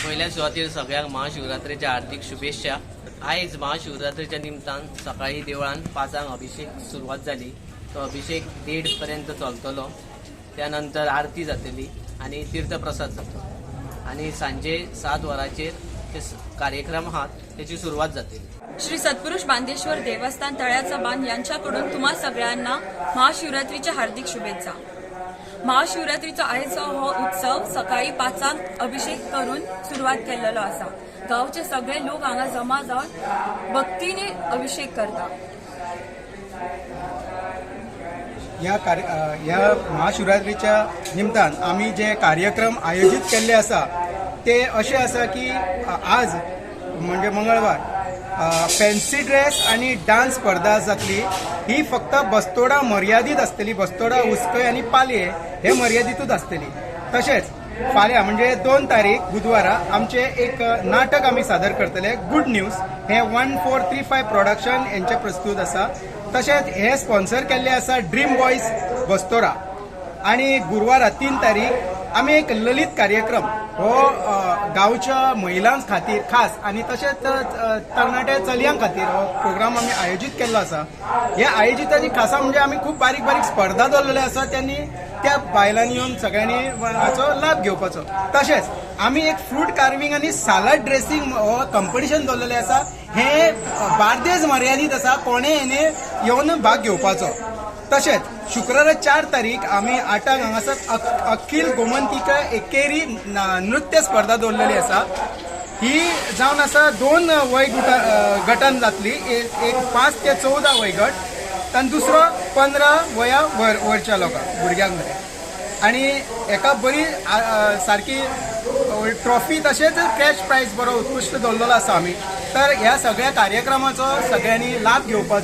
पयल्या सुवातेर सगळ्यांक महाशिवरात्रेच्या हार्दिक शुभेच्छा. आयज महाशिवरात्रेच्या निमतान सकाळी देवळान 5 अभिषेक सुरवात जाली. तो अभिषेक 1:30 पर्यंत चलतलो. त्यानंतर आरती जातली आनी तीर्थप्रसाद जातलो आनी सांजे 7 वरांचेर ते कार्यक्रम आहात त्याची सुरवात जातली. श्री सत्पुरुष बांदेश्वर देवस्थान, तळ्याचा बांध यांच्याकडून तुम्हा सगळ्यांना महाशिवरात्रीच्या हार्दिक शुभेच्छा. महाशिवरात्रीचो आयचो हो उत्सव सकाळी 5 अभिषेक करून सुरवात केलेलो आसा. गांवचे सगळे लोक हांगा जमा जावन भक्तीने अभिषेक करता. ह्या महाशिवरात्रीच्या निमतान आमी जे कार्यक्रम आयोजीत केल्ले आसा ते अशे आसा की आज म्हणजे मंगळवार फॅन्सी ड्रेस आनी डान्स स्पर्धा जातली. ही फक्त बस्तोडा मर्यादीत आसतली. बस्तोडा, उसकय आनी पालये हे मर्यादितूच आसतली. तशेंच फाल्यां म्हणजे 2 तारीख बुधवारा आमचे एक नाटक आमी सादर करतले, गुड न्यूज. हे 1435 प्रोडक्शन हेंचे प्रस्तुत आसा. तशेंच हे स्पॉन्सर केल्ले आसा ड्रीम बॉयज बस्तोरा. आणि गुरुवारा 3 तारीख आमी एक ललित कार्यक्रम हो गांवच्या महिलां खातीर खास आनी तशेंच तरणाट्या चलयां खातीर हो प्रोग्राम आमी आयोजीत केल्लो आसा. ह्या आयोजिताची खासा म्हणजे आमी खूब बारीक बारीक स्पर्धा दवरलेल्यो आसा. त्यांनी त्या बायलांनी येवन सगळ्यांनी हाचो लाभ घेवपाचो. तशेंच आमी एक फ्रूट कार्विंग आनी सालाड ड्रेसिंग हो कंपिटिशन दवरलेलें आसा. हे बार्देज मर्यादीत आसा, कोणे हेणे येवन भाग घेवपाचो. तशेंच शुक्रारा 4 तारीख आमी 8 हांगासर अखिल गोमंतिका एकेरी नृत्य स्पर्धा दवरलेली आसा. ही जावन आसा दोन वय गटान जातली. एक एक 5 ते 14 वयगट आनी दुसरो 15 वया वरच्या लोकांक, भुरग्यांक मेरेन. आनी हेका बरी सारकी ट्रॉफी तशेंच कॅश प्रायज बरो उत्कृश्ट दवरलेलो आसा आमी. तर ह्या सगळ्या कार्यक्रमाचो सगळ्यांनी लाभ घेवपाचो.